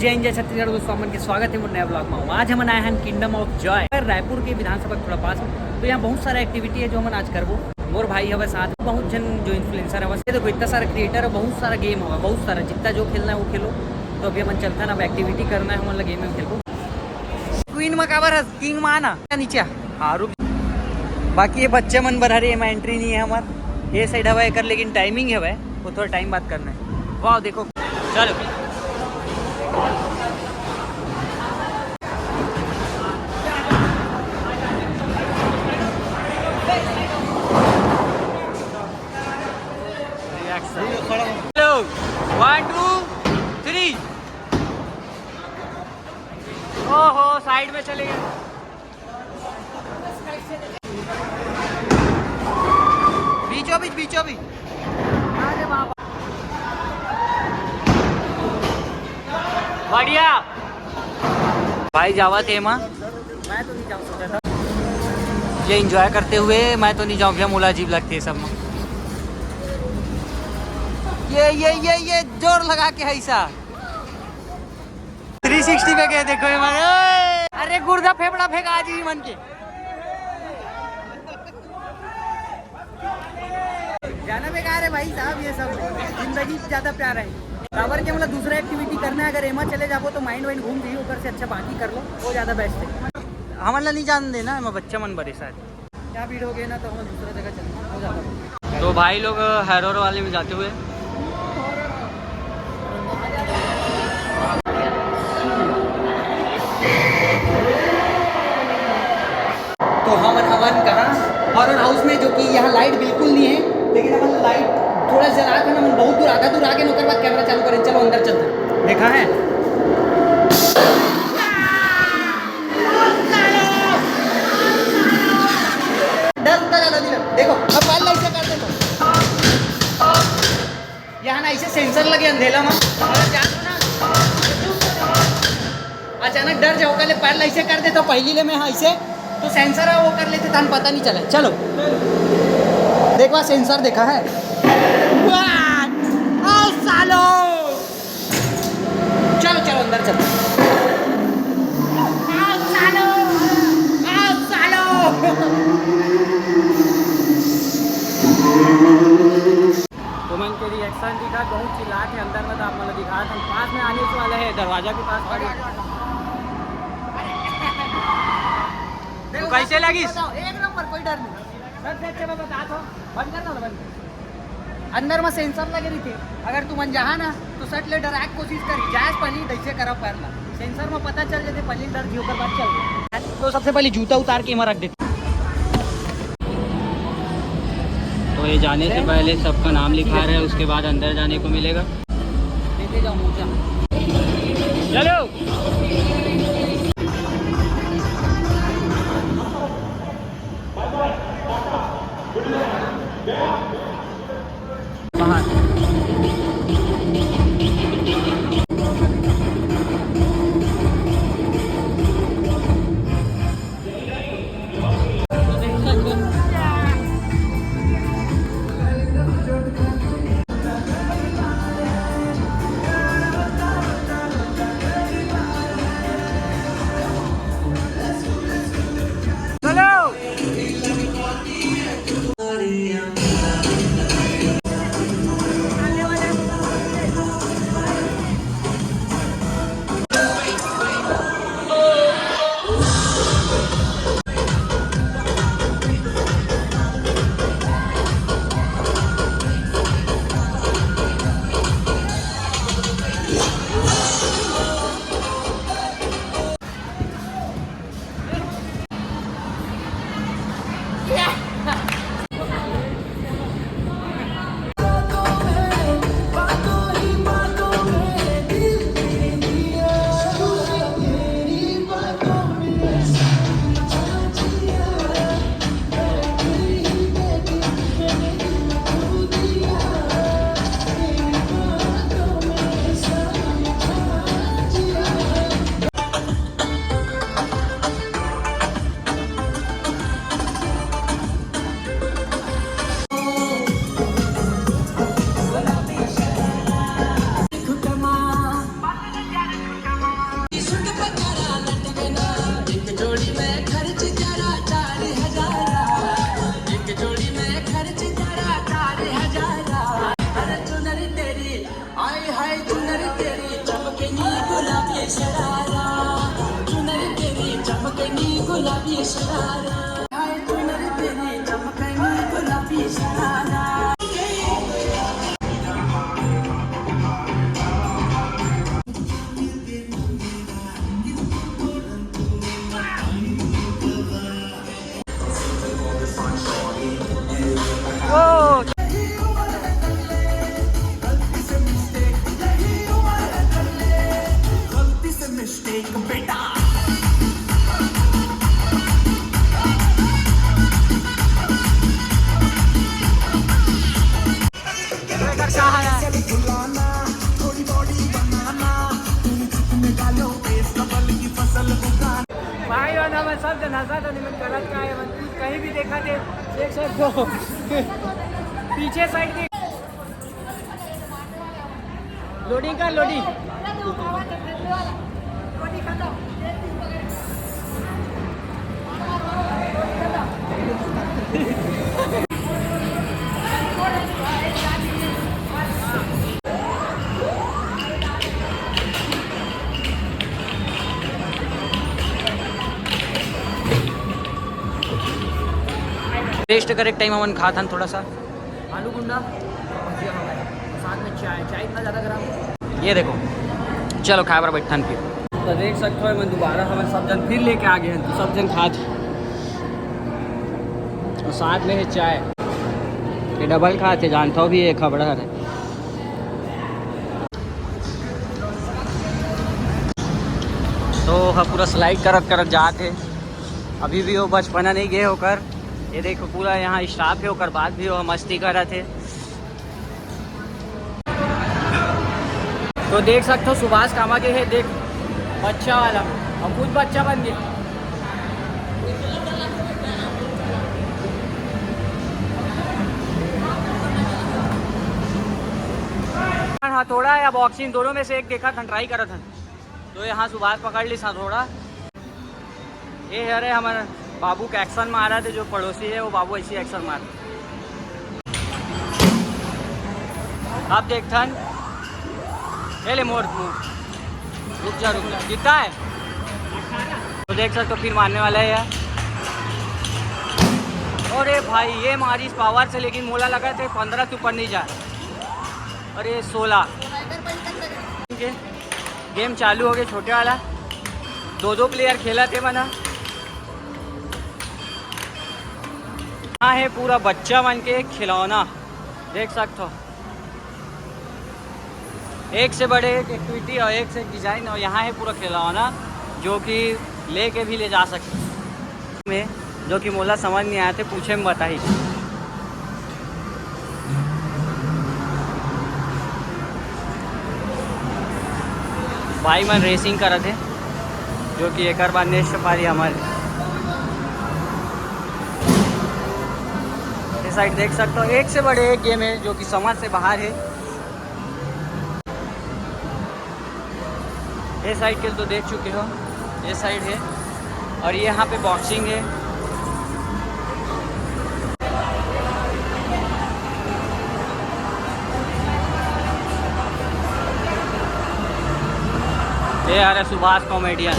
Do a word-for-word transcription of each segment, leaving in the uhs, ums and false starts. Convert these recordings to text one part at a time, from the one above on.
जय हिंद, जय छत्तीसगढ़ दोस्तों, हमन के स्वागत हे मोर नया ब्लॉग में। आज हमन आए हन किंगडम ऑफ जॉय रायपुर के विधानसभा के थोड़ा पास। तो यहाँ बहुत सारा एक्टिविटी है जो हमन आज करबो। मोर भाई हवे साथ, बहुत झन जो इन्फ्लुएंसर हवे। ये देखो, इतना सारा क्रिएटर है, बहुत सारा गेम हवे, बहुत सारा, जितना जो खेलना है वो खेलो। तो अभी हमन चलथन, अब एक्टिविटी करना है, हमन ला गेम में खेलबो। क्वीन में काबर हस? किंग में आना। नीचे। हाँ, रुक। बाकी ये बच्चे मन बर हरे, एमा एंट्री नहीं है हमार। ये साइड हवा एकर, लेकिन टाइमिंग है भाई, वो थोड़ा टाइम बाद करना है। वाह, देखो, चलो। Hello, one, two, three. ओहो, साइड में चले गए। बीचों बीच, बीचों बीच। अरे बाबा। बढ़िया। भाई जावत हे माँ। मैं तो नहीं जाऊँ सोचा था। ये एंजॉय करते हुए मैं तो नहीं जाऊँ भैया, मोला अजीब लगते हैं सब में। ये, ये, ये, ये जोर लगा के है ऐसा। थ्री सिक्सटी पे गए, देखो ये मारे। अरे गुर्दा फेफड़ा फेंका आज ही मन के। जाना बेकार है भाई साहब, ये सब जिंदगी से ज्यादा प्यारा है। काबर के मतलब दूसरा एक्टिविटी करना है, अगर एमा चले जाबो तो माइंड वाइंड घूम जाही, ओकर से अच्छा बाकी कर लो, वो ज्यादा बेस्ट है। हमन ला नहीं जान देना, एमा बच्चा मन बड़े साथ। क्या भीड़ हो गई ना, तो हम दूसरा जगह चलते हैं, वो ज्यादा। तो भाई लोग, हैरोर वाले में जाते हुए। तो हमन हवन कहाँ? हॉरर हाउस में, जो कि यहाँ लाइट बिल्कुल नहीं है, लेकिन हमन लाइट थोड़ा जला के ना, हमन बहुत दूर, आधा दूर आगे, ओकर बाद कैमरा चालू करें। चलो अंदर चलते हैं। देखा है? डर उतना ज्यादा नहीं लग-, देखो, अब मान लो ऐसे कर दे तो। यहाँ ना ऐसे सेंसर लगे अंधेला में, अगर जान लो ना, अचानक डर जाओ, काले पैर ऐसे कर दे तो पहली ले में, हाँ, ऐसे तो सेंसर है, वो कर लेते, तन पता नहीं चला। चलो, देखवा, सेंसर देखा है। वाह! आओ सालो, चलो, चलो, अंदर चलो। आओ सालो, आओ सालो। तो मन के रिएक्शन दिखा, बहुत चिल्लात हे अंदर में, तो आप मन ला दिखात हन, पास में आने से वाला है, दरवाजा के पास खड़े। तो कैसे लगिस? बताओ, एक नंबर, कोई डर नहीं। सबसे अच्छा मैं बता दो, बंद कर दो ना, बंद कर। अंदर में सेंसर लगे रहिथे, अगर तू मन जहाँ ना तो सट ले डराए के कोशिश करी, जाए पहली दैसे करा पैर ला, सेंसर में पता चल जाते, पहली डर जी, ओकर बाद चल। तो सबसे पहले जूता उतार के एमा रख देते। तो ये जाने से पहले सबका नाम लिखा रहे हैं, उसके बाद अंदर जाने को मिलेगा। लेते जाओ मोजा। चलो। बाहर। भाई, और हम सब जनाजा तो निमन गलत का है, मन कहीं भी देखा थे, एक सौ दो। पीछे साइड के लोडिंग कर, लोडिंग। टेस्ट करे टाइम हमन खात हन थोड़ा सा आलू गुंडा, भुजिया हमारे, साथ में चाय। चाय इतना ज़्यादा गर्म। ये देखो, चलो खाए बर बैठन फिर। तो देख सकते हो, मैं दोबारा हमें सब जन फिर लेके आ गए हैं, तो सब जन खात। और साथ में है चाय, ये डबल खाते, जानता हो भी, ये खबड़ा है। तो ह पूरा स्लाइड करत करत जात हे। अभी भी वो बचपना नहीं गए होकर। ये देखो, पूरा यहाँ स्टाफ है, ओकर बाद भी वो मस्ती करत हे। तो देख सकते हो, सुभाष कामा के है, देख, बच्चा वाला, और खुद बच्चा बन गया। हाँ, थोड़ा या बॉक्सिंग, दोनों में से एक देखा था, ट्राई करा था। तो यहाँ सुभाष पकड़ ली सा थोड़ा। ये हरे हमारे बाबू के एक्शन मारा थे, जो पड़ोसी है, वो बाबू ऐसी एक्शन मार। आप देखथन, ये ले मोर, मोर। रुक जा, रुक जा, कितना है? तो देख सकते हो, फिर मारने वाला है यार। अरे भाई, ये मारी पावर से, लेकिन मोला लगा थे पंद्रह से ऊपर नहीं जा। अरे, सोलह। गेम चालू हो गए, छोटे वाला। दो दो प्लेयर खेला थे मना। यहाँ है पूरा बच्चा मन के खिलौना, देख सकते हो। एक से बड़े एक एक्टिविटी और एक से एक डिजाइन, और यहाँ है पूरा खिलौना, जो कि लेके भी ले जा सकते हैं। में जो कि मोला समझ नहीं आया थे, पूछे में बताही। भाई मन रेसिंग करत हे, जो कि एकर बाद नेक्स्ट पारी हमारे। ये साइड देख सकते हो, एक से बड़े एक गेम है, जो कि समझ से बाहर है। ये साइड के तो देख चुके हो, ये साइड है, और ये यहाँ पे बॉक्सिंग है। ये आ रहा सुभाष कॉमेडियन।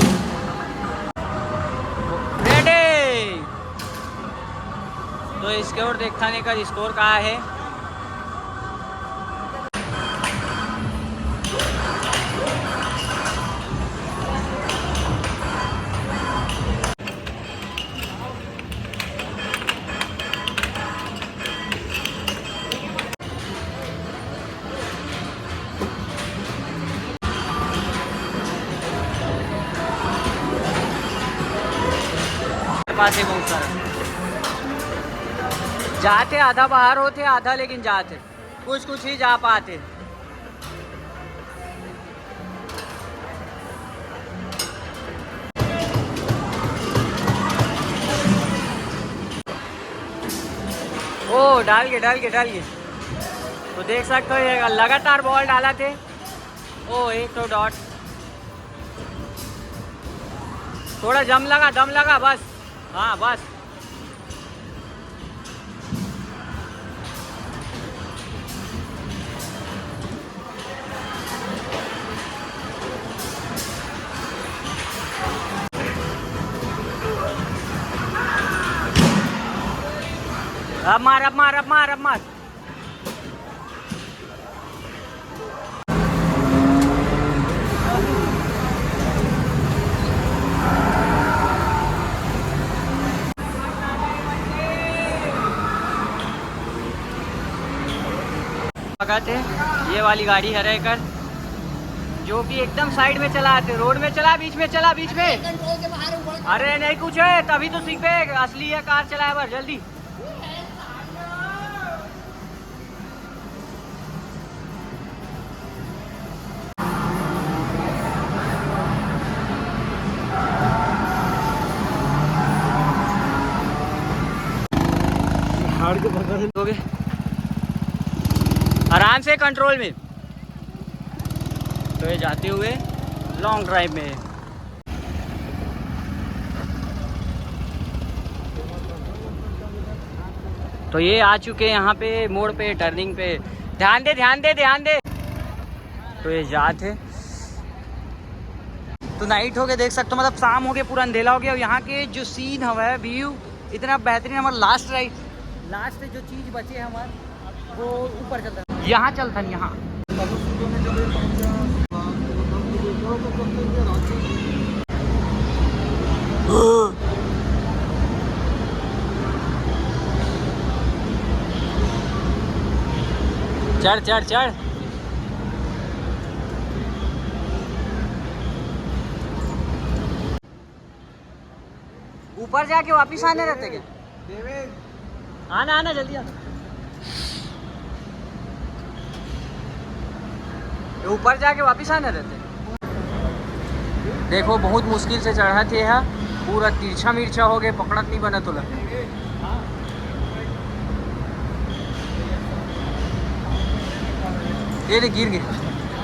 रेडी। तो इसके ओर देखा नहीं का स्कोर कहाँ है। पास है बहुत सारा। जाते आधा बाहर होते, आधा लेकिन जाते, कुछ कुछ ही जा पाते। ओ, डाल के, डाल के, डाल के। तो देख सकते हो, ये लगातार बॉल डाला थे। ओ, एक तो डॉट। थोड़ा दम लगा, दम लगा, बस। हाँ, बस। अब मार, अब मार, अब मार, अब मार। स्वागत है। ये वाली गाड़ी हरे कर, जो कि एकदम साइड में चलाथे, रोड में चला, बीच में चला, बीच में। अरे नहीं कुछ है, तभी तो सीख पे असली है कार चलाए बर, जल्दी। झाड़ के भगा दे। हो गए आराम से, कंट्रोल में। तो ये जाते हुए लॉन्ग ड्राइव में। तो ये आ चुके हैं यहाँ पे मोड़ पे, टर्निंग पे। ध्यान दे, ध्यान दे, ध्यान दे। तो ये जात है। तो नाइट हो गए, देख सकते हो, मतलब शाम हो गए, पूरा अंधेला हो गया। और यहाँ के जो सीन हवा है, व्यू इतना बेहतरीन। हमारा लास्ट राइड, लास्ट जो चीज बचे है हमारे, वो ऊपर चलता है, यहाँ चलता है, यहाँ। चढ़, चढ़, चढ़। ऊपर जाके वापिस आने रहते क्या? आना, आना, जल्दी आना। ये ऊपर जाके वापिस आने रहते। देखो, बहुत मुश्किल से चढ़त हे हा, पूरा तिरछा मिर्चा हो गए, पकड़त नहीं बना तोला। ये ले, गिर गए,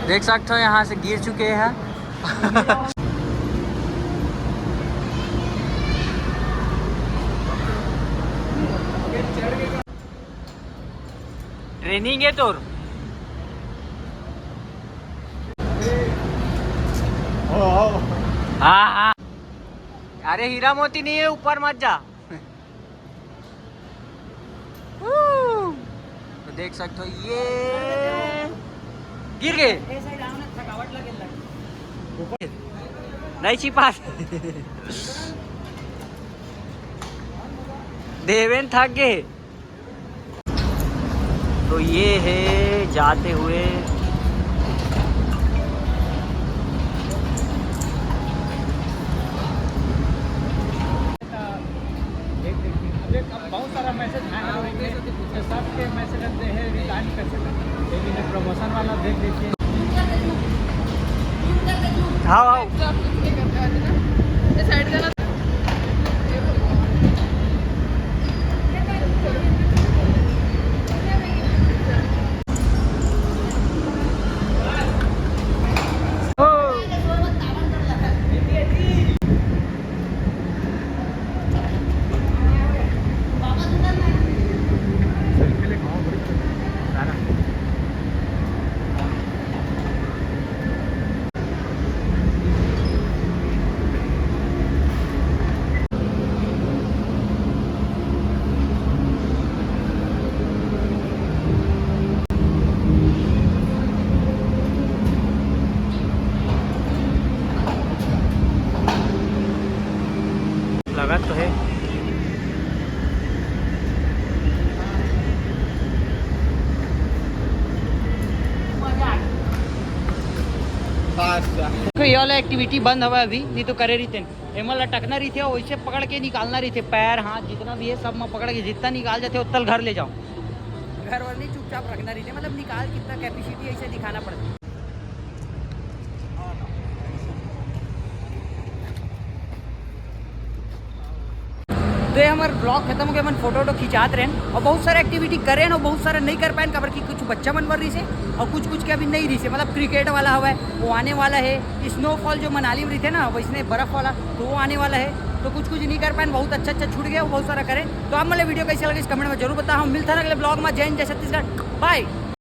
देख सकते हो, यहाँ से गिर चुके हैं। ट्रेनिंग है तोर। हाँ, हाँ। अरे, हीरा मोती नहीं है, ऊपर मत जा। तो देख सकते हो, ये गिर गए। नहीं छिपा। देवेन थक गए। तो ये है जाते हुए। देख, देखिए, मुझे अब बहुत सारा मैसेज आया है, तो सबके मैसेज आते हैं, रिप्लाई नहीं कर सकते। लेकिन ये प्रमोशन वाला देख, देखिए। हाँ, हाँ। लगत तो है। तो ये वाला एक्टिविटी बंद हवा अभी, नहीं तो करे रहिते। एमा लटकना रहिथे, वैसे पकड़ के निकालना रहिथे, पैर, हाथ, जितना भी है, सब में पकड़ के जितना निकाल जाते, उतना घर ले जाओ। घर वर नहीं, चुपचाप रखना रहिथे, मतलब निकाल कितना कैपेसिटी, ऐसे दिखाना पड़ता। तो ये हमारे ब्लॉग खत्म हो गया, अपन फोटो वोटो खिंचात रहे और बहुत सारे एक्टिविटी करे और बहुत सारे नहीं कर पाए, काबर कि कुछ बच्चा मन बर रहिसे और कुछ कुछ के अभी नहीं रहिसे। मतलब क्रिकेट वाला हवा है, वो आने वाला है। स्नोफॉल जो मनाली में रहिथे ना, वैसने बर्फ वाला, तो वो आने वाला है। तो कुछ कुछ नहीं कर पाए, बहुत अच्छा अच्छा छूट गया, बहुत सारा करे। तो आप मतलब वीडियो कैसे लगे, इस कमेंट में जरूर बताओ। हम मिलता है अगले ब्लॉग में। जय हिंद, जय छत्तीसगढ़, बाय।